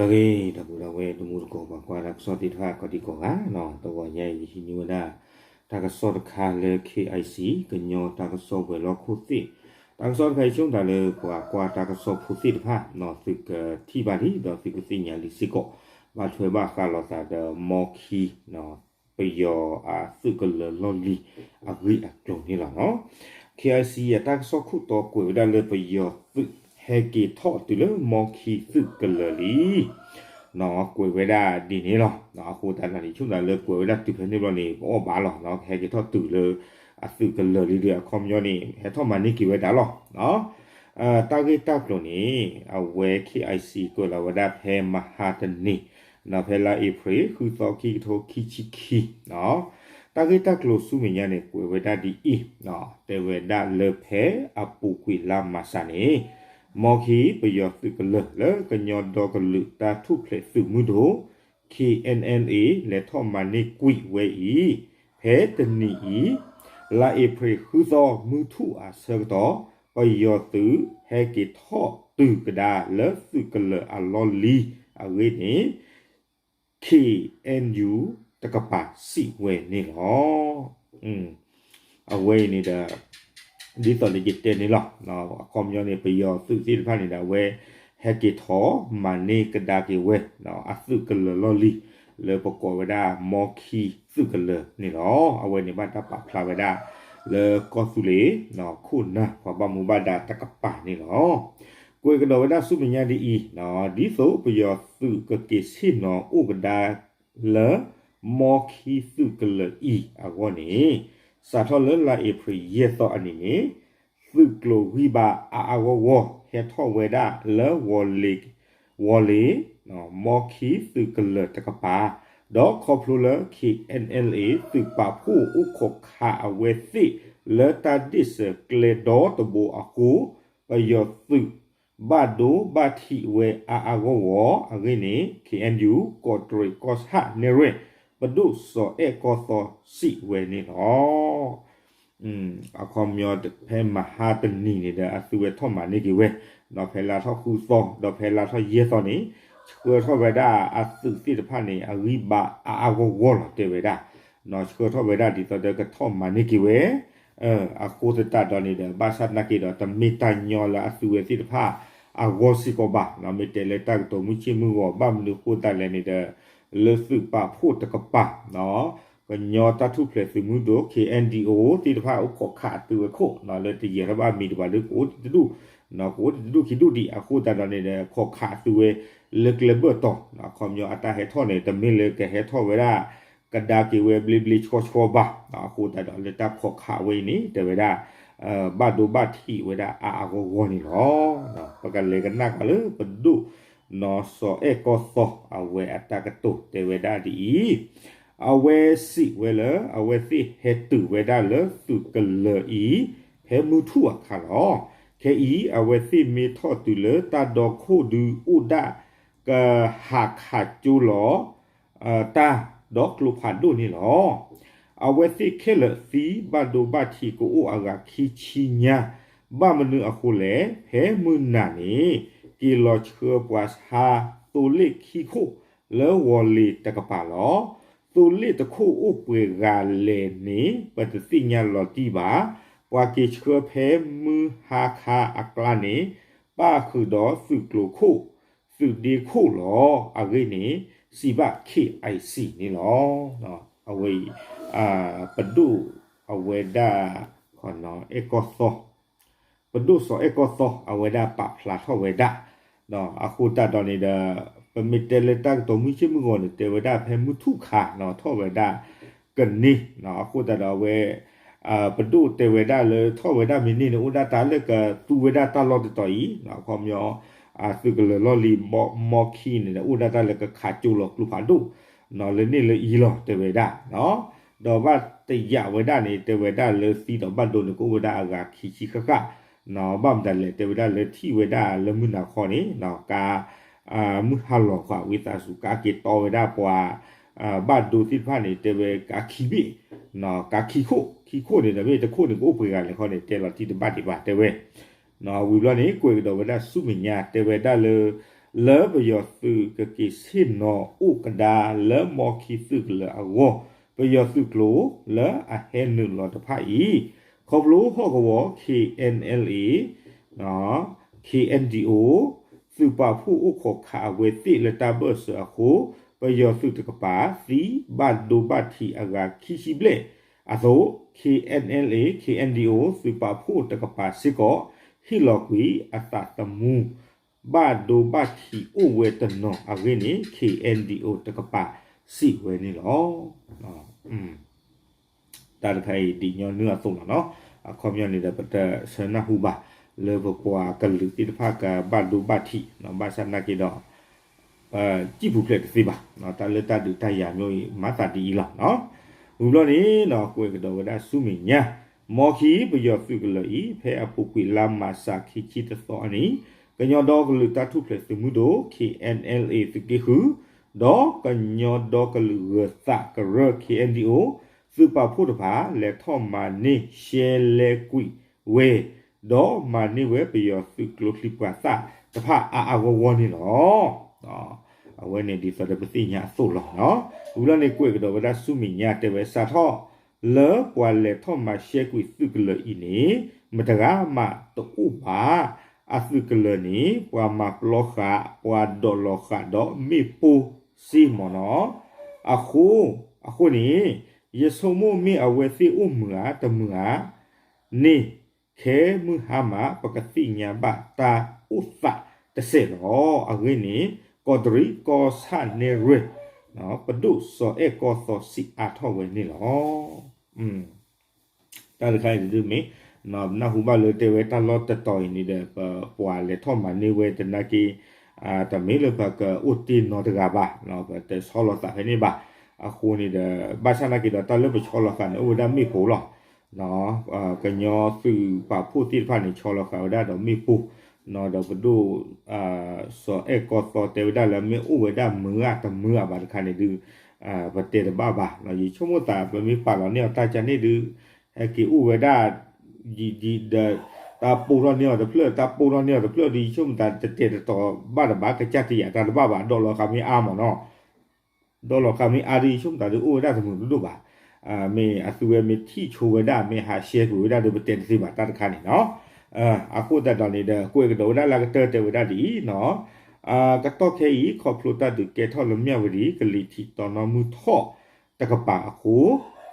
ဂ့ၤ ဒီပုၢ်ဒီဝဲၢ်တံၤသကိး ပှၤကွၢ်တၢ်ကစီၣ်သ့ၣ်တဖၣ် ကိးဒံကိးဂၤနီၤ, တဂီၤညါအံၤ ယဟံးန့ၢ်ဝဲဒၣ် တၢ်ကစီၣ်တခါလၢ KIC ကညီတၢ်ကစီၣ်ဝဲၤလီၢ်ခိၣ်သ့ၣ်, တၢ်ကစီၣ်တခါအံၤ ဆိကမိၣ်သးလၢပှၤကွၢ်တၢ်ကစီၣ်ဖိသ့ၣ်တဖၣ်နီၤ သုကထံၣ်ဘၣ်လံ ဒီးသုကသ့ၣ်ညါလံစ့ၢ်ကီး, ဘၣ်ထွဲဘၣ်ဃးလိာ်သးဒီး မီခံ ပယီၤအသုးကလၢၤလီၢ်လံၤအဂ့ၢ်အကျိၤန့ၣ်လီၤနီၤ. KIC အတၢ်ကစီၣ်ခိၣ်တီကွဲးဝဲဒၣ်လၢပယီၤသုးဟဲက့ၤထီၣ်တုၤလၢ မီခံသုးကလၢၤလံ ကွဲးဝဲဒၣ်ဒ်န့ၣ်လီၤ. အဃိသတးဒီးန့ၣ် ဆိကမိၣ်သးလၢကွဲးဝဲဒၣ်တုၤဖဲန့ၣ်ဘျီန့ၣ် ပအီၣ်ဘၣ်လီၤ, ဟဲက့ၤထီၣ်တုၤလၢအသုးကလၢၤလံဒီး အခီပညီန့ၣ် ဟဲထီၣ်မၤန့ၢ်က့ၤဝဲဒၣ်လီၤ. တၢ်ဂ့ၢ်တၢ်ကျိၤန့ၣ် အဝဲ KIC ကွဲးလီၤဝဲဒၣ်ဖဲမဟါတနံၤ ဖဲလါအ့ဖြ့ၣ် ဃုသီ ခံကထိခံဆံခံ တၢ်ဂ့ၢ်တၢ်ကျိၤဆူမဲာ်ညါန့ၣ် ကွဲးဝဲဒၣ်ဒ်အံၤ, တဲဝဲဒၣ်လၢဖဲအပူၤကွံာ်လါမၢ်ၡးန့ၣ် မီခံပယီၤသုးကလၢၤလၢကညီဒီကလုာ်တၢ်ထူၣ်ဖျဲးသုးမုၢ်ဒိၣ် KNLA လဲၤထီၣ်မၤန့ၢ်ကွံာ်ဝဲအံၤ, ဖဲတနံၤအံၤ လါအ့ဖြ့ၣ် ဃုသီ မုၢ်ထူၣ်အဆၢကတီၢ် ပယီၤသုးဟဲက့ၤထီၣ်တုၤကဒါလၢသုးကလၢၤအလီၢ်လံၤအဂ့ၢ်န့ၣ် KNU တကပၤစံးဝဲန့ၣ်လီၤ. အဝဲအံၤန့ၣ်ဒီး ဒ်သိးလၢယတဲန့ၣ်လီၤ. အခီပညီန့ၣ် ပယီၤသုးသ့ၣ်တဖၣ်န့ၣ်ဒီး အဝဲဟဲက့ၤထီၣ်မၤန့ၢ်ကဒါက့ၤဝဲ အသုးကလၢၤလီၢ်လံၤ လၢပကိးဝဲဒၣ် မီခံသုးကလၢၤန့ၣ်လီၤ. အဝဲန့ၣ်ဘၣ်တၢ်ပာ်ဖျါဝဲဒၣ် လၢကီၢ်သူလ့ၤ ခိၣ်နၢ် ပှၤဘၣ်မူဘၣ်ဒါတကပၤန့ၣ်လီၤ. ကွဲးကဒီးဝဲဒၣ်ဆူမဲာ်ညါဒ်အံၤ, ဒ်သိးပယီၤသုးကက့ၤဆ့ၣ်နီၤအိၣ်ကဒါလၢ မီခံသုးကလၢၤအံၤအဂီၢ်န့ၣ်, စးထီၣ်လၢလါအ့ဖြ့ၣ် ယဲၢ်သီအနံၤန့ၣ် သုးကျိၤဂံၢ်ဘါအါအါဂီၢ်ဂီၢ် ဟဲထီၣ်ဝဲဒၣ်လၢ ဝီၤလ့ၤ, မီခံသုးကလၢၤတကပၤ, ဒီးခီဖျိလၢ KNLA သုးပာ်ဖှိၣ်အိၣ်ခိးခးအဝဲသ့ၣ်လၢတၢ်ဒ့ၣ်စၢၤကျဲဒီတဘိအဃိ ပယီၤသုးဘၣ်ဒိဘၣ်ထံးဝဲအါအါဂီၢ်ဂီၢ်အဂ့ၢ်န့ၣ် KNU ကီးတရံးကီၢ်ဆၣ်နဲၣ်ရွဲၣ် ပဒိၣ်စီၤအဲၣ်ကီၢ်သီစံးဝဲန့ၣ်လီၤ. အခီပညီဖဲမဟါတနံၤန့ၣ်ဒီး အသုဝဲထီၣ်မၤန့ၢ်က့ၤဝဲ, ဒီးဖဲလါထီၣ်ဃုသီ ဒီးဖဲလါထီၣ်ယဲၢ်သီန့ၣ် ဆှၢထီၣ်ဝဲဒၣ်အသုးသ့ၣ်တဖၣ်န့ၣ် အဂံၢ်ဘါအါအါဂီၢ်ဂီၢ်လီၤတဲဝဲဒၣ်, ဆှၢထီၣ်ဝဲဒၣ်ဒ်သိးဒီးကထီၣ်မၤန့ၢ်က့ၤဝဲ အဃိသတးဒီးန့ၣ်ဒီး ဘၣ်ဆၣ်သနာ်က့ဒီး တမ့ၢ်တၢ်ညီလၢအသုဝဲသ့ၣ်တဖၣ်အဂီၢ်စ့ၢ်ကီးဘၣ်, မ့ၢ်တဲလၢတၢ်ကတိၤမုၢ်ဆ့ၣ်မုၢ်ဂီၤ ဘၣ်မနုၤအဃိသတးလဲၣ်န့ၣ်ဒီး လၢသုးပာ်ဖှိၣ်တကပၤ ကညီတၢ်ထူၣ်ဖျဲးသုးမုၢ်ဒိၣ် KNDO သ့ၣ်တဖၣ်အိၣ်ခိးခးအသုဝဲခိၣ် လၢတယဲၢ်ထီၣ်ဘၣ်မံၤတဘၣ်လၢကအိၣ်တဒူၣ်, ကအိၣ်တဒူၣ်ခံဒူၣ်ဒံးအဃိသတးဒီးန့ၣ်ဒီး ခိးခးအသုဝဲလၢကျဲဘၢၣ်တီၤ, အခီပညီအတၢ်ဟဲထီၣ်န့ၣ် တမ့ၢ်လၢကဟဲထီၣ်ဝဲဒၣ် ကဒါက့ၤဝဲဘျ့ဘျ့ဆှီဆှီဘၣ်, အဃိသတးဒီးလၢတၢ်ခိးခးဝဲအံၤန့ၣ် တဲဝဲဒၣ် ဘၣ်ဒိဘၣ်ထံးဝဲဒၣ်အါအါဂီၢ်ဂီၢ်န့ၣ်လီၤ. ပကလဲၤကနၣ်ဃီၤလၢပဒိၣ်နီၢ်စီၤအဲၣ်ကီၢ်သီ အဝဲအတၢ်ကတိၤတဲဝဲဒၣ်ဒ်အံၤ, အဝဲစံးဝဲလၢ အဝဲသ့ၣ်ဟဲတုၤဝဲဒၣ်လၢသုးကလၢၤအံၤ ဖဲမုၢ်ထူၣ်အခါလီၤ. ခဲအံၤ အဝဲသ့ၣ်မ့ၢ်ထီၣ်တုၤလၢတၢ်ဒီခိၣ်ဒု အိၣ်ဒၣ်ကဟးခးကၠိလီၤ တၢ်ဒီးကျိဖးဒိၣ်န့ၣ်လီၤ. အဝဲသ့ၣ်ခဲလၢာ်သံဘၣ်ဒိဘၣ်ထံးကအိၣ်အဂၤခံဆံညါ, ဘၣ်မနုၤအဃိလဲၣ်, ဖဲမုၢ်နၤန့ၣ် က့ၤလီၤဆှၢပှၤဆါသိလ့ၣ်ခံခိၣ်လၢဝီၤလ့ၤတကပၤလီၤ. သိလ့ၣ်တခိၣ်အိၣ်ပှဲၤဂၤလဲၣ်န့ၣ် ပတသ့ၣ်ညါလီၤတံၢ်ဘၣ်. ပှၤက့ၤဆှၢဖဲမုၢ်ဟါခါအကျါန့ၣ် ပၣ်ဃုာ်ဒီးသုးကျိၤခိၣ် သုးဒ့ခိၣ်လီၤ. အဂ့ၢ်န့ၣ် စံးဘၣ် KIC န့ၣ်လီၤ. အဝဲအံၤ ပဒိၣ်အဝဲဒၣ် အဲၣ်ကီၢ်သီ ပဒိၣ်စီၤအဲၣ်ကီၢ်သီ အဝဲဒၣ်ပာ်ဖျါထီၣ်ဝဲဒၣ်, အဃိသတးဒီးန့ၣ်ဒီး ပမ့ၢ်တဲလၢတၢ်ကတိၤမုၢ်ဆ့ၣ်မုၢ်ဂီၤန့ၣ် တဲဝဲဒၣ်ဖဲမုၢ်ထူၣ်ခါနီၤ ထီၣ်ဝဲဒၣ်ကန့ၢ်, အဃိသတးဒီးအဝဲ ပဒိၣ်တဲဝဲဒၣ်လၢထီၣ်ဝဲဒၣ်မ့ၢ်န့ၢ်န့ၣ် အိၣ်ဒၣ်တၢ်လၢကသူဝဲဒၣ်တၢ်လီၢ်တတီၤအံၤ, အခီပညီ သုးကလၢၤလီၢ်လံၤ မီခံန့ၣ်ဒီး အိၣ်ဒၣ်တၢ်လၢကခးကၠိလီၤကျိဖးဒိၣ် လၢန့ၣ်လၢအံၤလီၤ တဲဝဲဒၣ်, ဒီးဘၣ်တယာ်ဝဲဒၣ်န့ၣ် တဲဝဲဒၣ်လၢသံဒီးဘၣ်ဒိန့ၣ် ကအိၣ်ဝဲဒၣ်အဂၤခံဆံဃၣ်ဃၣ်, ဘၣ်မတၤလဲၣ် တဲဝဲဒၣ်လၢထံၣ်ဝဲဒၣ်လၢမုၢ်နၤခီန့ၣ် ကါ မုၢ်ဟါလီၤဃာ်ဝံသးစူၤ ကါက့ၤတီဝဲဒၣ်ပှၤ ဘၣ်ဒိသ့ၣ်တဖၣ်န့ၣ် တဲဝဲကါခံဘ့ၣ်, ကါခံခိၣ်, ခံခိၣ်န့ၣ်ဒီးမ့ၢ်တခိၣ်န့ၣ် ကအိၣ်ပှဲၤဂၤလဲၣ်ခီန့ၣ် တဲလီၤတံၢ်တဘၣ်ဒံးဘၣ် တဲဝဲ, ဝံၤဘျီန့ၣ် ကွဲးကဒီးဝဲဒၣ်ဆူမဲာ်ညါ တဲဝဲဒၣ်လၢ လၢပယီၤသုးကက့ၤဆ့ၣ်နီၤအိၣ်ကဒါလၢမီခံသုးကလၢၤအဂီၢ်, ပယီၤသုးကျိၤလၢအဟဲနုာ်လီၤတဖၣ်အံၤ, ခီဖျိဟီၣ်ကဝီၤ K N L A, K N D O သုးပာ်ဖှိၣ်အိၣ်ခိးခးအဝဲသ့ၣ်လၢတၢ်ဘၢၣ်စၢၤအဃိ, ပယီၤသုးတကပၤသံ ဘၣ်ဒိဘၣ်ထံးအဂၤခံဆံဘျဲၣ်အသိး, K N L A K N D O သုးပာ်ဖှိၣ်တကပၤစ့ၢ်ကီး ဟ့ၣ်လီၤကွံာ်အသးသမူ ဘၣ်ဒိဘၣ်ထံးအိၣ်ဝဲတနီၤအဂ့ၢ်န့ၣ် K N D O တကပၤစံးဝဲန့ၣ်လီၤ. တၢ်တခါအံၤဒ်ညီနုၢ်အသိးလီၤနီၤ, အခီပညီန့ၣ်ဒီး ပတဆၢနၢ်ဟူဘၣ် လၢပပှၤကလုာ်သ့ၣ်တဖၣ်ကဘၣ်ဒိဘၣ်ထံး, ဘၣ်ဆၣ်နာ်က့ဒီး ပစံၣ်ပူၤဖျဲးတသ့ဘၣ်, တၢ်လၢတၢ်ဒုးတၢ်ယၤမ့ၢ်အံၤ မၤသးဒ်အံၤလီၤ. ဝံၤဘျီန့ၣ် ကွဲးကဒီးဝဲဒၣ်ဆူမဲာ်ညါ, မီခံပယီၤသုးကလၢၤအံၤ ဖဲအပူၤကွံာ်လါမးရှးခံဆံတသီအနံၤ, ကညီဒီကလုာ်တၢ်ထူၣ်ဖျဲးသုးမုၢ်ဒိၣ် K N L A သုးက့ဃု ဒီးကညီဒီကလုာ်ဂၢၤသးကရၢ K N D O သုးပာ်ဖှိၣ်တဖၣ် လဲၤထီၣ်မၤန့ၢ်ရှဲလဲကွံာ်ဝဲ ဒီးမၤန့ၢ်ဝဲပယီၤသုးကျိချံပှၤသၣ်တဖၣ်အါအါဂီၢ်ဂီၢ်န့ၣ်လီၤ. အဝဲန့ၣ်ဒ်သိးဒီးပသ့ၣ်ညါအသိးလီၤ. ဝံၤလီၤန့ၣ် ကွဲးကဒီးဝဲဒၣ်ဆူမဲာ်ညါတဲဝဲစးထီၣ် လၢပှၤလဲၤထီၣ်မၤရှဲကွံာ်သုးကလၢၤအံၤန့ၣ် မတဂၤမးတအိၣ်ဘၣ်. အသုးကလၢၤန့ၣ် ပှၤမၤပျီဃာ် ပှၤဒိးလီၤဃာ်ဒီးမ့ၣ်ပိၢ်စ့ၢ်မ့ၢ်နီၤ. အဃိ, အဃိန့ၣ် ယဆိကမိၣ်မ့ၢ်အဝဲသ့ၣ်အိၣ်မုာ်ဧါတမုာ်ဧါ န့ၣ် ခဲမုၢ်ဟါမး ပကသ့ၣ်ညါဘၣ်တၢ်အိၣ်သးတစဲးလီၤ. အဂ့ၢ်န့ၣ် ကီးတရံးကီၢ်ဆၣ်နဲၣ်ရွဲၣ် ပဒိၣ်စီၤအဲၣ်ကီၢ်သီစံးအါထီၣ်ဝဲန့ၣ်လီၤ. တၢ်တခါအံၤဒ်မ့ၢ် နၢ်ဟူဘၣ်လၢတဲဝဲတၢ်လီၢ်တတီၤအံၤန့ၣ်ဒီး ပပှၤလဲၤထီၣ်မၤန့ၢ်ဝဲတနာ်က့ တမ့ၢ်လၢပကအိၣ်တ့ၢ်နီတဂၤဘၣ်, ပတဆီလီၤသးဖဲန့ၣ်ဘၣ်. အဃိန့ၣ်ဒီး ဘၣ်ဆၣ်နာ်က့ဒီး တၢ်လၢပဆီလီၤသးန့ၣ် အိၣ်ဝဲဒၣ်မ့ၣ်ပိၢ်လီၤ. ကညီသုးပာ်ဖှိၣ်သ့ၣ်တဖၣ်န့ၣ် ဆီလီၤဃာ်ဝဲဒၣ်ဒီးမ့ၣ်ပိၢ်, ဒီးပဒိၣ် စီၤအဲၣ်ကီၢ်သီတဲဝဲဒၣ်လၢမ့ၢ်အိၣ်ဝဲဒၣ်မုာ်ဧါတမုာ်ဧါဘၣ်တခါန့ၣ်ဒုး ပတဲတဘၣ်ဘၣ်. ယဆိကမိၣ်သး ပမ့ၢ်ပာ်လီၤန့ၢ်အီၤတၢ်ကန့ၣ်ဒုး ဟဲက့ၤအိၣ်ဝဲဒၣ် ယံာ်ယံာ်ဒီး တၢ်ပိၢ်ထီၣ်န့ၢ်အီၤတဖျၢၣ် တၢ်ပိၢ်ထီၣ်န့ၢ်အီၤတဖျၢၣ်ဒီး ယဆိကမိၣ်သးတတဲာ်တတီၤဘၣ်တဘၣ် ကစၢ်တယာ်တၢ်တဘၣ်ဘၣ် ဒိးလီၤဃာ်မ့ၢ်အါမ့ၢ်နီၤ ဒိးလီၤဃာ်မ့ၢ်အါဒီး ယဆိကမိၣ်သးဒုးအိၣ်ဝဲဒၣ်တမုာ်တဒိၣ်ဘၣ်. မ့ၢ်အသုဝဲမ့ၢ်ထံၣ်ဆိဝဲဒၣ် မ့ၢ်ဟးရှဲကွံာ်ဝဲဒၣ်ဒီး ပတဲတသ့ဘၣ်တၢ်တခါန့ၣ်နီၤ. အဃိသတးဒီးန့ၣ်ဒီး ကွဲးကဒီးဝဲဒၣ်လၢကတၢၢ်တဲဝဲဒၣ်ဒ်အံၤနီၤ. ကတီၢ်ခဲအံၤ ခီဖျိတၢ်ဒုးကဲထီၣ်လၢမၠၣ်ဝတံၤ ကလံၤထံးတီနီမုၢ်ထီၣ်တကပၤအဃိ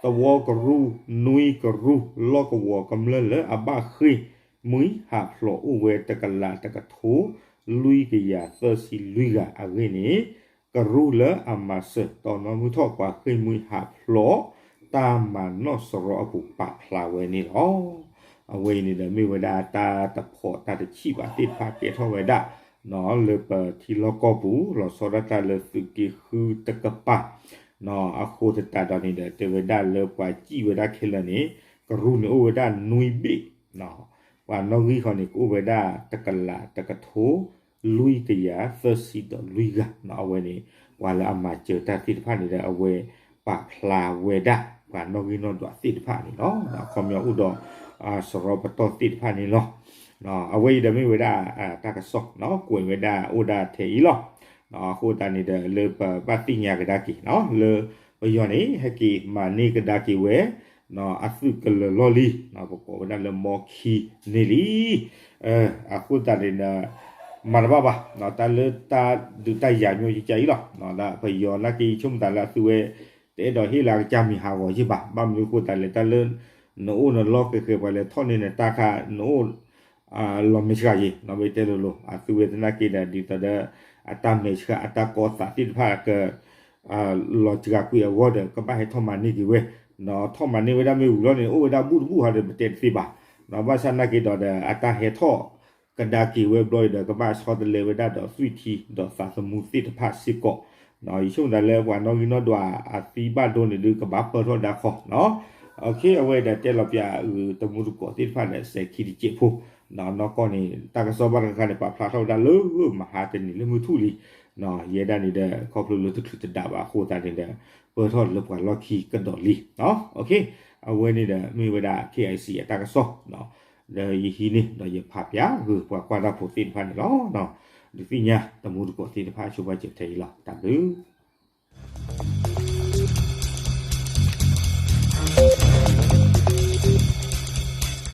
သဝီကရူၢ် နွံကရူၢ် လီၢ်ကဝီၤကမျၢၢ်လၢအဘၣ်ဃ့ၢ်မှံဟးဖျိးအိၣ်ဝဲ တကလးတကထိ လွံၢ်ကယၤသၢဆံလွံၢ်ဂၤအဂ့ၢ်န့ၣ် ကရူၢ်လၢအမၤစၢၤတီနီမုၢ်ထီၣ်ပှၤဃ့ၢ်မှံဟးဖျိး တၢ်မၤနီၣ်စရီအပူၤပာ်ဖျါဝဲန့ၣ်လီၤ. အဝဲအံၤန့ၣ်ဒီးမ့ၢ်ဝဲဒၣ်တၢ်တဖိးတၢ်တဆံးဘၣ်သ့ၣ်တဖၣ်ကဲထီၣ်ဝဲဒၣ် လၢပထံလီၢ်ကီၢ်ပူၤ လီၤဆီဒၣ်တၢ်လၢသုးက့ဃုတကပၤ အဃိသတးဒီးန့ၣ်ဒီး တဲဝဲဒၣ်လၢပှၤစံၣ်ဝဲဒၣ်ခဲလၢာ်န့ၣ် ကရူၢ်န့ၣ်အိၣ်ဝဲဒၣ်နွံဘ့ၣ် ပှၤနီၣ်ဂံၢ်ဃီန့ၣ် ကအိၣ်ဝဲဒၣ်တကလးတကထိ လွံၢ်ကယၤသၢဆံဒီးလွံၢ်ဂၤ အဝဲန့ၣ် ပှၤလၢအမၤစၢၤတၢ်သ့ၣ်တဖၣ်န့ၣ်ဒီး အဝဲပာ်ဖျါဝဲဒၣ် ပှၤနီၣ်ဂံၢ်နီၣ်ဒွးသ့ၣ်တဖၣ်န့ၣ်လီၤ. အခီပညီအိၣ်ဒီး စရီပတီၢ်သ့ၣ်တဖၣ်န့ၣ်လီၤ. အဝဲအံၤဒီးမ့ၢ်ဝဲဒၣ် တၢ်ကစီၣ် ကွဲးဝဲဒၣ်အိၣ်ဒၣ်ထဲအံၤလီၤ. အဃိသတးန့ၣ်ဒီး လၢပဘၣ်သ့ၣ်ညါကဒါက့ၤ လၢပယီၤန့ၣ် ဟဲက့ၤမၤန့ၢ်ကဒါက့ၤဝဲ အသုးကလၢၤလီၢ်လံ ပကိးဝဲဒၣ်လၢမီခံန့ၣ်လံ. အဃိသတးန့ၣ်ဒီး မၤတဘၣ်ဘၣ် တၢ်လၢတၢ်ဒုးတၢ်ယၤမ့ၢ်ကကါအံၤလီၤ. ပယီၤနာ်က့ ယဆိကမိၣ်သးလၢအသုဝဲ တအဲၣ်ဒိးဟ့ၣ်လၢအကစၢ်မံၤဟးဂီၤယ့ၢ်ဘၣ်. ဘၣ်မနုၤအဃိသတးလဲၣ် တၢ်လၢ နအိၣ်နလီၢ်ဃဲၤဃဲၤ ပှၤလဲၤထီၣ်န့ၢ်နတၢ်ခါ နအိၣ် လီၤမဲာ်ဆှးယ့ၢ် နီၢ်ဘ့တဲလိၤလိၤ အသုဝဲသနာ်က့ဒီး ဒ်သိးဒီး အတၢ်မဲာ်ဆှး အတၢ်ကီသးသ့ၣ်တဖၣ်က လီၤစှၤကွံာ်အဂီၢ်ဒီး ကဘၣ်ဟဲထီၣ်မၤန့ၢ်က့ၤဝဲ ထီၣ်မၤန့ၢ်ဝဲဒၣ်မ့ၢ်ဝံၤလီၤန့ၣ် အိၣ်ဝဲဒၣ်ဘူၣ်တဘူၣ်ဟီဒီး ပတဲတသ့ဘၣ်. ဘၣ်ဆၣ်နာ်က့ဒီး အတၢ်ဟဲထီၣ်ကဒါက့ၤဝဲဘျီအံၤဒီး ကဘၣ်ဆီတလဲဝဲဒၣ်ဒီးသွံၣ်ထံဒီးသးသမူသ့ၣ်တဖၣ်စ့ၢ်ကီး ယဆိကမိၣ်သးလၢပှၤနီၣ်ဂံၢ်နီၣ်ဒွးအသံဘၣ်ဒိန့ၣ်ဒုး ကဘၣ်ပၢၢ်ထီၣ်ဒၣ်ခီ အဝဲဒီးတဲလီၤပၠး ဂုၢ်တမူတကိးသ့ၣ်တဖၣ်ဒီး စဲၤခံတစဲးဖိ နီၢ်ကီၢ်န့ၣ် တၢ်ကစီၣ်ဘၣ်တခါန့ၣ် ပာ်ဖျါထီၣ်ဝဲဒၣ်လၢမဟါတနံၤလၢမုၢ်ထူၣ်လံ ယဲဒၣ်န့ၣ်ဒီး ခီဖျိလၢတချုးတဒးဘၣ်အဃိသတးန့ၣ်ဒီး ပၢၢ်ထီၣ်လၢပှၤလီၢ်ခံကဒီးလံ. အဝဲန့ၣ်ဒီးမ့ၢ်ဝဲဒၣ် K I C အတၢ်ကစီၣ် ဒီးယဟံးန့ၢ်ဒီးယဖးပၠးဂုၢ်ပှၤကွၢ်တၢ်ဖိသ့ၣ်တဖၣ်န့ၣ်လီၤ. ဒုးသ့ၣ်ညါတမူတကိးသ့ၣ်တဖၣ်ဆိပာ်စၢၤထဲအံၤလီၤ. တၢ်ဘျုး